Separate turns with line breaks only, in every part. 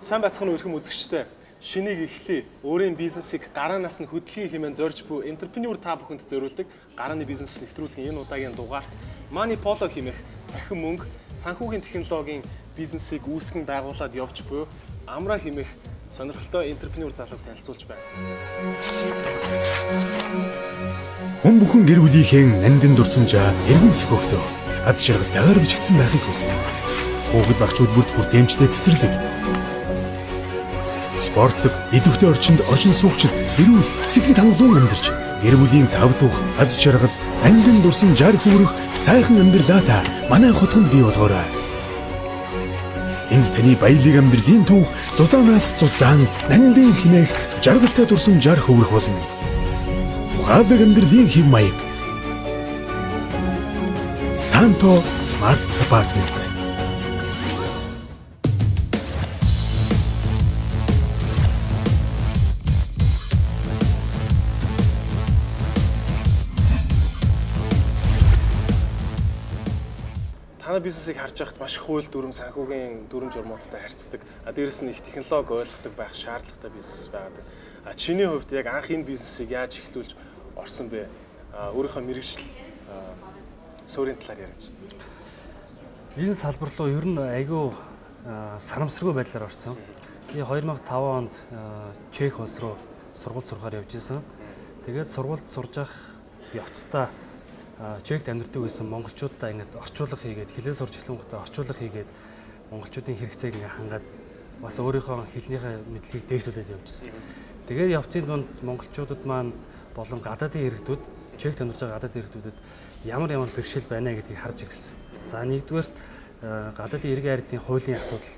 Сайн байцгаана уу эрхэм үзэгчдээ. Шинийг эхлэе. Өөрийн бизнесийг гараанаас нь хөдөлгөөн хэмээн зорж буй энтерпренеур та бүхэнд зориулдаг гарааны бизнес нэвтрүүлгийн энэ удаагийн дугаарт Money Polo хэмээх цахим мөнгө, санхүүгийн технологийн бизнесийг үүсгэн байгуулад явж буй Амра хэмээх сонирхолтой энтерпренеур залууг танилцуулж байна.
Хүн бүхэн гэр бүлийнхээ нандин дурсамжаа эргэн сөхөхдөө ад жаргалтайгаар бичигдсэн байхыг хүсдэг. Хүүхэд багчууд бүрт хүртээмжтэй цэцэрлэг. Спортлог, идэвхтэй орчинд оршин суугчид эрүүл, сэтгэл хангалуун амьдарч гэр бүлийн тав тух, аз жаргал, нандин дурсамжаар хүүрэх сайхан амьдралаа та манай хотгонд бий болгоорой. Энд таны баялаг амьдралын түүх зузаанаас зузаан нандин хэмээх жаргалтай дурсамжаар хөврөх болно. Ухаалаг амьдралын хэв маяг. Санто Smart Apartment.
Танай бизнесийг харж байхад маш их хууль дүрм, санхүүгийн дүрм журмуудтай харьцдаг. А дээрэс нь их технологи ойлгодог байх шаардлагатай бизнес байгаад. А чиний хувьд яг анх энэ бизнесийг яаж эхлүүлж орсон бэ? А өөрийнхөө мэргэжил суурийн талаар яриач.
Энэ салбар руу ер нь айгүй санамсаргүй байдлаар орсон. Би 2005 онд Чех улс руу сургууль сурахаар явж исэн. Тэгээд сургуульд сурж явах явцдаа Чехт амьдардаг байсан монголчуудаа ингээд орчуулга хийгээд, хэлээ сурч эхлэн гутаа орчуулга хийгээд монголчуудын хэрэгцээг ингээд хангаад бас өөрийнхөө хэлнийхээ мэдлэгийг дээшлүүлээд явж исэн. Тэгээд явцын дунд монголчуудад маань болон гадаадын иргэдүүд, Чехт амьдарч байгаа гадаадын иргэдүүдэд ямар ямар бэрхшээл байна гэдгийг харж ирсэн. За нэгдүгээрт гадаадын иргэн айртын хуулийн асуудал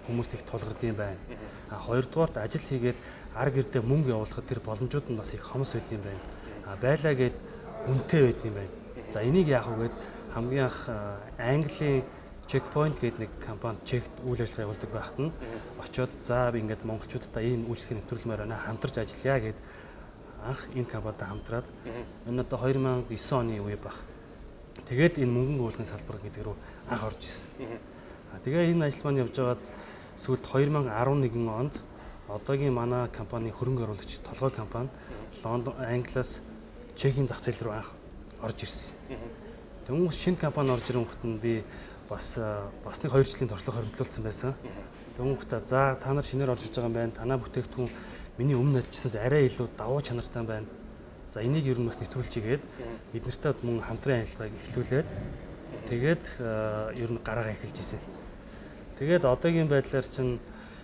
хүмүүст их тулгардсан байна. А хоёрдугаарт ажил хийгээд ар гэрдээ мөнгө явуулахад тэр боломжууд нь бас их хомс байд юм байна. А байлаа гэд үнэтэй байд юм байна. За энийг яах вэ гэд хамгийн анх Английн Checkpoint гэдэг нэг компани Чехт үйл ажиллагаа явуулдаг байхад нь очиод за би ингээд монголчуудтай ийм үйлчлэгийг нэвтрүүлмээр байна, хамтарч ажиллая гэд анх энэ компанитай хамтраад энэ одоо 2009 оны үе баг. Тэгээд энэ мөнгөн өгүүлэхийн салбар гэдэг рүү анх орж ирсэн. Тэгээ энэ ажил маань явж байгаад сүүлд 2011 онд одоогийн манай компани хөрөнгө оруулагч толгой компани Лондон, Англиас Чехийн зах зээл рүү анх орж ирсэн. Тэнгүүт шинэ компани орж ирэнгүүт нь би бас нэг 2 жилийн туршлага хоримтлуулсан байсан. Тэнгүүтээ за та нар шинээр орж ирж байгаа юм байна. Танаа бүтээгдэхүүн миний өмнө ажиллажсанаас арай илүү давуу чанартай байна. За энийг ер нь бас нэвтрүүлчихгээд эднэртэй мөн хамтран ажиллагааг эхлүүлээд тэгээд ер нь гараагаа эхэлж ирсэн. Тэгээд одоогийн байдлаар чинь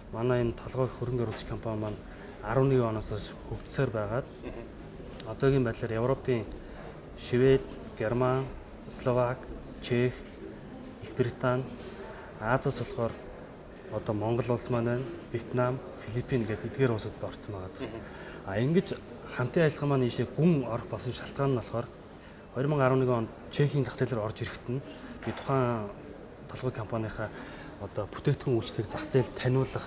манай энэ толгой хөрөнгө оруулагч компани маань 11 оноос хойш хөгжсөөр байгаад одоогийн байдлаар Европын Швед, Герман, Словак, Чех, Их Британи, Азиас болохоор одоо Монгол улс маань байна, Вьетнам, Филиппин гэдэг эдгээр улсуудад орцсон байгаа. А ингэж хамтын ажиллагаа маань ийшээ гүн орох болсон шалтгаан нь болохоор 2011 онд Чехийн зах зээл рүү орж ирэхэд нь би тухайн толгой компанийнхаа одоо бүтээгдэхүүн үйлчлэгийг зах зээлд таниулах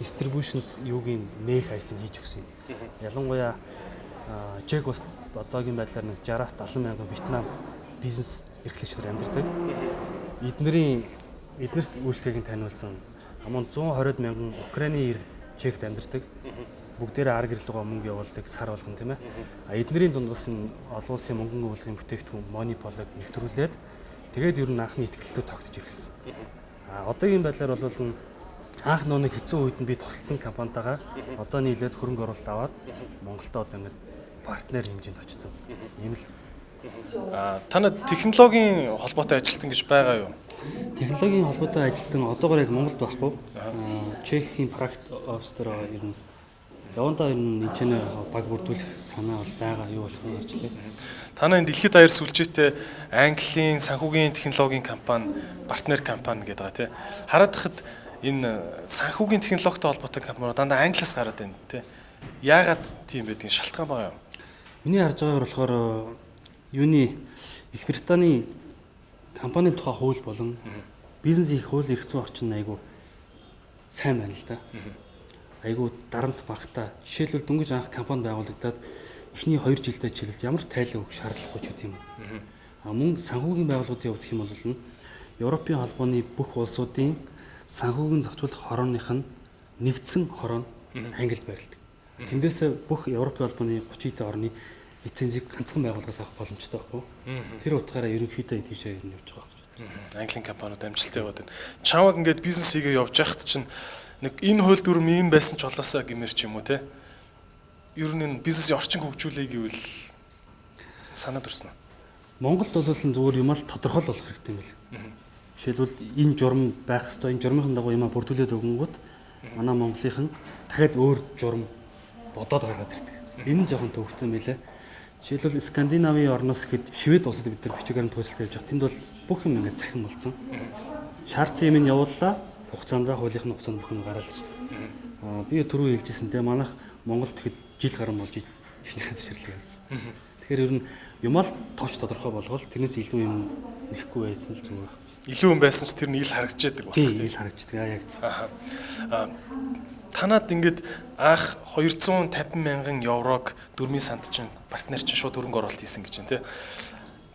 distributions юугийн нээх ажлыг хийж өгсөн юм. Ялангуяа Чех улс одоогийн байдлаар нэг 60-аас 70 мянган Вьетнам бизнес эрхлэгчдэр амьдардаг. Эднэрт үйлчлэгийг нь таниулсан. Мөн 120 мянган Украины иргэд Чехт амьдардаг. Бүгдээрээ ар гэр лугаа мөнгө явуулдаг сар болгон, тийм ээ. А эднэрийн дунд бас энэ олон улсын мөнгөн өгүүлгийн бүтээгдэхүүн Money Polo-г нэвтрүүлээд тэгээд ер нь анхны итгэлцтэй тогтож эхэлсэн. А одоогийн байдлаар бол анх нөө нэг хэцүү үед нь би тусалсан компанитайгаа одоо нийлээд хөрөнгө оруулалт аваад Монголд одоо ингээд партнер хэмжээнд очсон. Ийм л.
Танай технологийн холбоотой ажилтан гэж байгаа юу?
Технологийн холбоотой ажилтан одоогоор яг Монголд байхгүй. Чехийн практ офис дээр байгаа ер нь. Явандаа ер нь энэ ч баг бүрдүүлэх санаа бол байгаа, юу болох вэ гэж лээ.
Танай энэ дэлхийд даяар сүлжээтэй Английн санхүүгийн технологийн компани, партнер компани гэдэг байгаа тий. Хараад тахад энэ санхүүгийн технологитой холбоотой компаниуд дандаа Англиас гараад байна тий. Яагаад тийм байдгийг шалтгаан байгаа юм?
Миний харж байгаагаар болохоор юуны Их Британий компанийн тухай хууль болон бизнес хийх хууль эрх зүйн орчин айгүй сайн байна л да. Айгүй дарамт багтаа. Жишээлбэл дөнгөж анх компани байгуулагдаад эхний 2 жилдээ жишээлбэл ямар тайлан өгөх шаардлагагүй ч гэдэм юм. А мөн санхүүгийн байгууллагуудын хувьд гэх юм бол нь Европын холбооны бүх улсуудын санхүүгийн зохицуулах хорооных нь нэгдсэн хороо нь Англид байрладаг. Тэндээс бүх Европын холбооны 30 хэдэн орны лицензийг ганцхан байгууллагаас авах боломжтой байхгүй. Тэр утгаараа ерөнхийдөө тийшээ ер нь явж байгаа
гэж. Английн компаниуд амжилттай яваад байна. Чамаг ингээд бизнес хийгээ явж байхад чинь нэг энэ хууль дүрм ийм байсан ч болоосаа гэмээр ч юм уу те. Ер нь энэ бизнесийн орчин хөгжүүлэе гэвэл санаа төрсөн үү?
Монголд бол зүгээр юм л тодорхой болох хэрэгтэй юм бэл. Жишээлбэл энэ журам байх хэвээр, энэ журмын дагуу юмаа бүрдүүлээд өгөнгүүт манай монголынхан дахиад өөр журам бодоод гаргаад ирдэг. Энэ нь жоохон төвөгтэй юм билээ. Жишээлбэл Скандинавын орноос гэхэд Швед улсад бид нар бичиг баримт хөөцөлтөд явж байгаа. Тэнд бол бүх юм ингээд цахим болсон. Шаардсан юм нь явууллаа. Хугацаанд хуулийнх нь хугацаанд бүх юм гараал. Би түрүү хэлжсэн те, манайх Монголд тэгэхэд жил гарan болж ихнийхээ зөвшөөрлийг авсан. Тэгэхээр ер нь юмал товч тодорхой болгол тэрнээс илүү юм нэхгүй байсан л зүгээр байх.
Илүү юм байсан ч тэр нь ил харагдчихэдэг
болох тийм. Ил харагдчихдаг. Яг зөв.
Танад ингээд анх 250 мянган еврог дөрмийн санд чинь партнер чинь шууд хөрөнгө оруулалт хийсэн гэж байна те.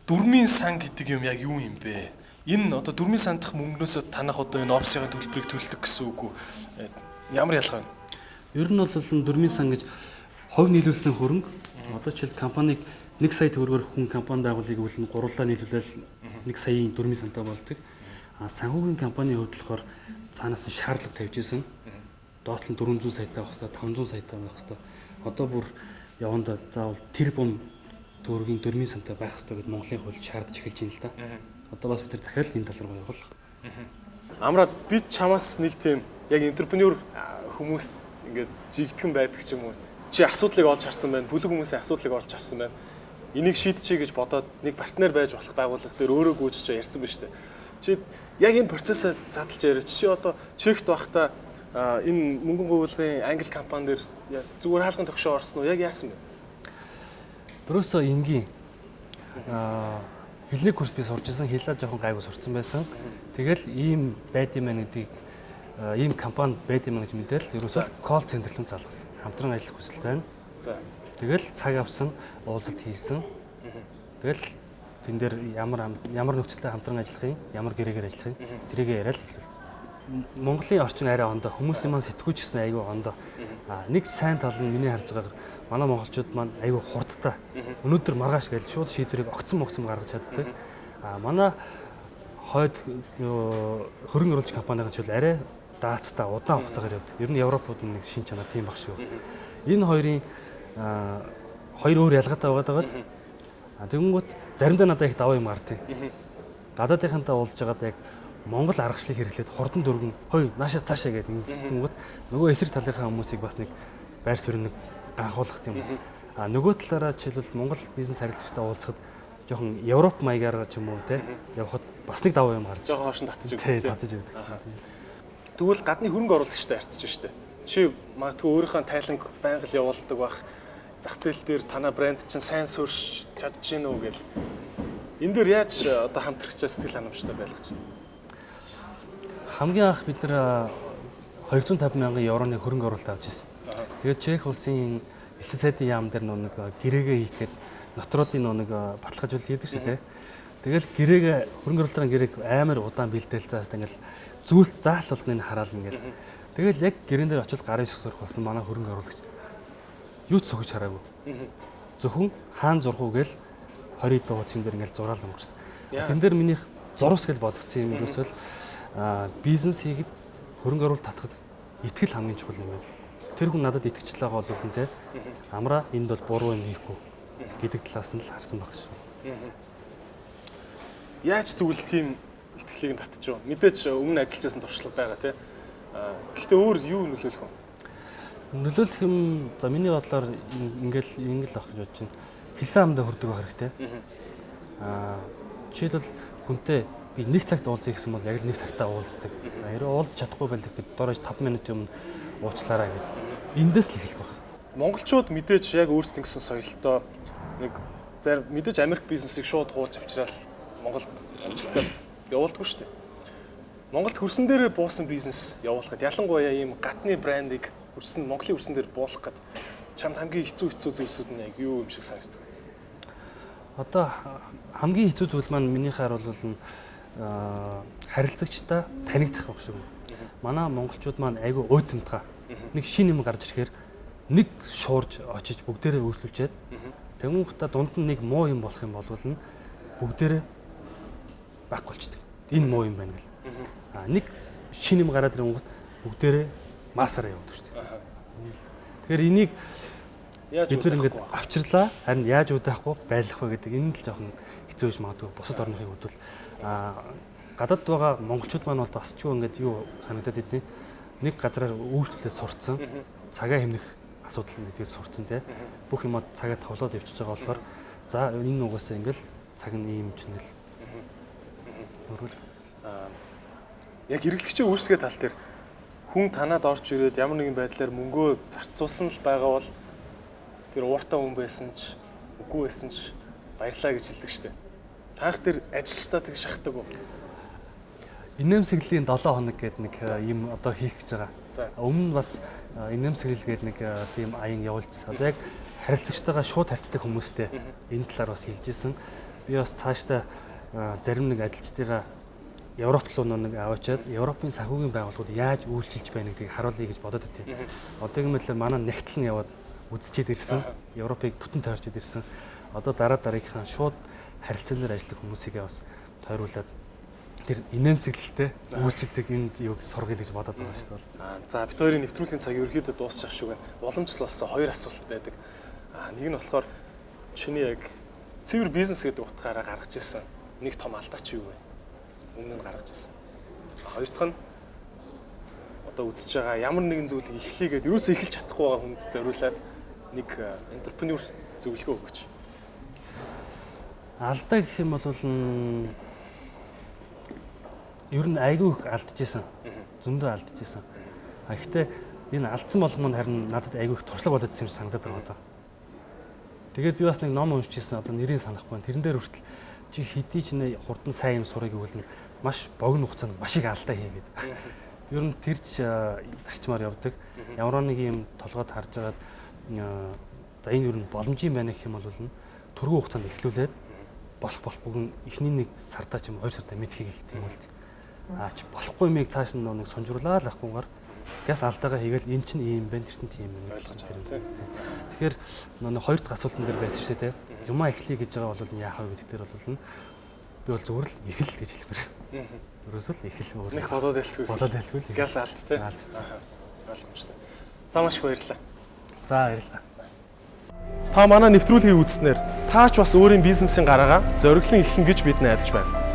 Дөрмийн сан гэдэг юм яг юу юм бэ? Энэ одоо дөрмийн сандах мөнгнөөсөө танах одоо энэ офисын төлбөрийг төлдөг гэсэн үг үү? Ямар ялгаа вэ?
Ер нь бол дөрмийн сан гэж хувь нийлүүлсэн хөрөнгө. Одоо жишээл компаниг 1 сая төгрөгөөр хүн компани байгуулъя гэвэл нь гурлаа нийлүүлэл 1 саяын дөрмийн сантай болдог. А санхүүгийн компанийн хувьд болохоор цаанаас нь шаардлага тавьж исэн. Доотлон 400 саятай байх хэвээр, 500 саятай байх хэвээр. Одоо бүр яванда заавал тэр бум төгрөгийн дөрмийн сантай байх хэвээр гэд Монголын хууль шаардж эхэлж байна л да. Одоо бас бид нар дахиад энэ тал руу явах.
Амраад би чамаас нэг тийм яг энтерпренeur хүмүүс ингээд жигдхэн байдаг ч юм уу. Чи асуудлыг олж харсан байна. Бүлэг хүмүүсийн асуудлыг олж харсан байна. Энийг шийдчихье гэж бодоод нэг партнер байж болох байгууллага дээр өөрөө гүйж чи ярьсан ба штэ. Чи яг энэ процессыг задлж яриач. Чи одоо Чехт байхдаа энэ мөнгөн гуйлгын англи компани дээр зүгээр хаалган төгшөө орсон уу? Яг яасан бэ?
Ерөөсөө энгийн хэлний курс би сурч исэн. Хэлээ жоохон гайгүй сурцсан байсан. Тэгэл ийм байд юм байна гэдгийг, ийм компани байд юм гэж мэдээл ерөөсөө call center руу залгасан. Хамтран ажиллах хүсэл байна.
За.
Тэгэл цаг авсан, уулзалт хийсэн. Тэгэл тэн дээр ямар ямар нөхцөлтэй хамтран ажиллах юм, ямар гэрээгээр ажиллах юм, тэрийгээ яриад эхлүүлсэн. Монголын орчин арай ондоо, хүмүүсийн маань сэтгүүлч гэсэн айгүй ондоо. Нэг сайн тал нь миний харж байгаагаар манай монголчууд маань айгүй хурдтай. Өнөөдөр маргааш гэж шууд шийдвэрийг огцом гаргаж чаддаг. Манай хойд хөрөнгө оруулагч компанийн ч бол арай даацтай удаан хугацаагаар явдаг. Ер нь Европууд нэг шин чанар тийм баг шиг. Энэ хоёрын хоёр өөр ялгаатай байгаа даа. Тэгэнгүүт заримдаа надад их даваа юм гартыг. Гадаадынхантай уулзж байгаад яг Монгол аргачлалыг хэрэглээд хурдан дөргөн хой нааша цаашаа гэдэг ингэнгүүт нөгөө эсрэг талынхаа хүмүүсийг бас нэг байр суурь нэг ганхуулах юм. А нөгөө талаараа жишээлбэл Монгол бизнес харилцагчтай уулзахад жоохон Европ маягаар ч юм уу те явхад бас нэг даваа юм гарч.
Жоохон хоошин татж өгдөг.
Татаж өгдөг.
Тэгвэл гадны хөрөнгө оруулагчтай харьцаж штэ. Чи магадгүй өөрийнхөө тайланг байнга л явуулдаг бах. Зах зээл дээр танаа брэнд чинь сайн суурш чадж гин үү гэл. Энэ дээр яаж одоо хамтрагчаа сэтгэл ханамжтай байлгаж байна?
Хамгийн анх бид нар 250 мянган евроны хөрөнгө оруулалт авч ирсэн. Тэгээд Чех улсын элчин сайдын яам дээр нэг гэрээгээ хийх гээд нотруудын нэг баталгаажуулалт хийдэг шүү дээ. Тэгэл гэрээгээ хөрөнгө оруулалтын гэрээг амар удаан бэлдээл заасан ингээл зүйл заал болгоныг хараал ингээл. Тэгэл яг гэрэн дээр очил гарын ёс сурах болсон манай хөрөнгө оруулагч юу ч сөхөж хараагүй. Зөвхөн хаан зурх уу гээл 20 дууцын дээр ингээл зураал өнгөрсөн. Тэн дээр минийх зурвас гэж бодогдсон юм ерөөсөө л бизнес хийхэд хөрөнгө оруулалт татахад итгэл хамгийн чухал юм байна. Тэр хүн надад итгэж байгаа бол нь те амраа энд бол буруу юм хийхгүй гэдэг талаас нь л харсан баг шүү.
Яаж тэгвэл тийм итгэлийг нь татчих вэ? Мэдээж өмнө ажиллаж байсан туршлага байгаа те. Гэхдээ өөр юу нөлөөлөх вэ?
Нөлөөлөх юм за миний бодлоор ингээл ингээл авах гэж бодож байна. Хэлсэн амдаа хүрдэг байх хэрэгтэй. Жишээлбэл хүнтэй би нэг цагт уулзъя гэсэн бол яг л нэг цагтаа уулздаг. Хэрвээ уулзах чадахгүй байл гэхэд дорож 5 минут юм уучлаарай гэд. Эндээс л эхэлэх байх.
Монголчууд мэдээж яг өөрсдийн гэсэн соёлтой нэг зарим мэдээж Америк бизнесийг шууд хуулж авчирал Монгол амжилттай явуулдаггүй шүү дээ. Монголд хөрсөн дээрээ буусан бизнес явуулахад ялангуяа ийм гадны брендийг хөрсөн Монголын хөрсөн дээр буулгах гээд чамд хамгийн хэцүү зүйлсүүд нь яг юу юм шиг санагддаг?
Одоо хамгийн хэцүү зүйл маань миний хаар бол харилцагчтай танигдах байх шиг. Манай монголчууд маань айгүй уйтамтгай. Нэг шинэ юм гарч ирэхээр нэг шуурж очиж бүгдээрээ үйлчлүүлчихэд тэнгуутаа дунд нь нэг муу юм болох юм болвол нь бүгдээрээ байхгүй болчдөг. Энэ муу юм байна гэл. А нэг шинэ юм гараад ирэнгүүт бүгдээрээ маасаараа явдаг шүү дээ. Тэгэхээр энийг
Яаж
бид нар
удахгүй
ингээд
байх?
авчирлаа, харин яаж удаахгүй байлгах вэ гэдэг энэ л жоохон хэцүү байж магадгүй бусад орныхыг бодвол гадаад байгаа монголчууд маань бол бас ч юу ингээд юу санагдаад идэв. Нэг газараар үйлчлэлээ сурцсан, цагаа хэмнэх асуудал нэгдээ сурцсан те. Бүх юмаа цагаа товлоод явчихж байгаа болохоор за энэ угаасаа ингээд цаг нь ийм ч нэл. Өргөл.
Яг хэрэглэгчийн үйлчлэгээ тал дээр хүн танад орж ирээд ямар нэгэн байдлаар мөнгөө зарцуулсан л байгаа бол тэр ууртай хүн байсан ч үгүй байсан ч баярлаа гэж хэлдэг штеп. Таах тэр ажилчдаа тэг шахдаг уу?
Инээмсэглэлийн 7 хоног гэдэг нэг юм одоо хийх гэж байгаа.
За.
Өмнө нь бас инээмсэглэл гэдэг нэг тийм аян явуулсан. Одоо яг харилцагчтайгаа шууд харьцдаг хүмүүстэй энэ талаар бас хэлж исэн. Би бас цаашдаа зарим нэг ажилчдыгаа Европ руу нэг аваачаад Европын санхүүгийн байгууллагууд яаж үйлчилж байна гэдгийг харуулъя гэж бодоод байт. Одоогийн мэдлээр манай нэгтэл нь яваад үзчихэд ирсэн. Европыг бүтэн тойрчод ирсэн. Одоо дараа дараагийнхаа шууд харилцаан дээр ажилладаг хүмүүсийгээ бас тойруулаад тэр инээмсэглэлтэй үйлчилдэг энэ юуг сургая гэж бодоод байгаа шүү дээ.
За бид хоёрын нэвтрүүлгийн цаг ерөөхдөө дуусчих шиг байна. Уламжлал болсон хоёр асуулт байдаг. Нэг нь болохоор чиний яг цэвэр бизнес гэдэг утгаараа гаргаж ирсэн нэг том алдаа чи юу вэ? Өмнө нь гаргаж ирсэн. Хоёр дахь нь одоо үзэж байгаа ямар нэгэн зүйлийг эхлэе гэдээ юусоо эхэлж чадахгүй байгаа хүнд зориулаад нэг энтерпренeur зөвлөгөө өгөөч.
Алдаа гэх юм бол ер нь айгүй их алдчихсан. Зөндөө алдчихсан. А гэхдээ энэ алдсан болгомо нь харин надад айгүй их туршлага болоод ирсэн юм санагдаад байгаа одоо. Тэгээд би бас нэг ном уншиж ирсэн, одоо нэрийг санахгүй байна. Тэрэн дээр хүртэл чи хэдий ч нэ хурдан сайн юм сурыг гэвэл нь маш богино хугацаанд маш их алдаа хийгээд. Ер нь тэр ч зарчмаар явдаг. Ямар нэг юм толгойд харж агаад за энэ ер нь боломжийн байна гэх юм бол нь түргэн хугацаанд эхлүүлээд болох болохгүйг нь эхний нэг сардаа ч юм 2 сардаа мэдхийг их тийм үл. Аа чи болохгүй юмыг цааш нь нэг сунжруулаад авахгүйгээр гяс алдаагаа хийгээл эн чинь ийм байна, тэр чинь тийм байна
ойлгож байгаа тийм.
Тэгэхээр нэг хоёр дахь асуултан дээр байсан шүү дээ. Юмаа эхлэе гэж байгаа бол яах вэ гэдэг дээр бол нь би бол зүгээр л эхэл гэж хэлмээр. Ерөөсөө л эхэл өөр.
Нэг бодоод байлтгүй.
Бодоод байлтгүй.
Гяс алд тийм.
Алд.
Ойлгомжтой. За маш их баярлалаа.
За баярлалаа.
Та манай нэвтрүүлгийг үзснээр таач бас өөрийн бизнесийн гараагаа зориглон эхлэн гэж бид найдаж байна.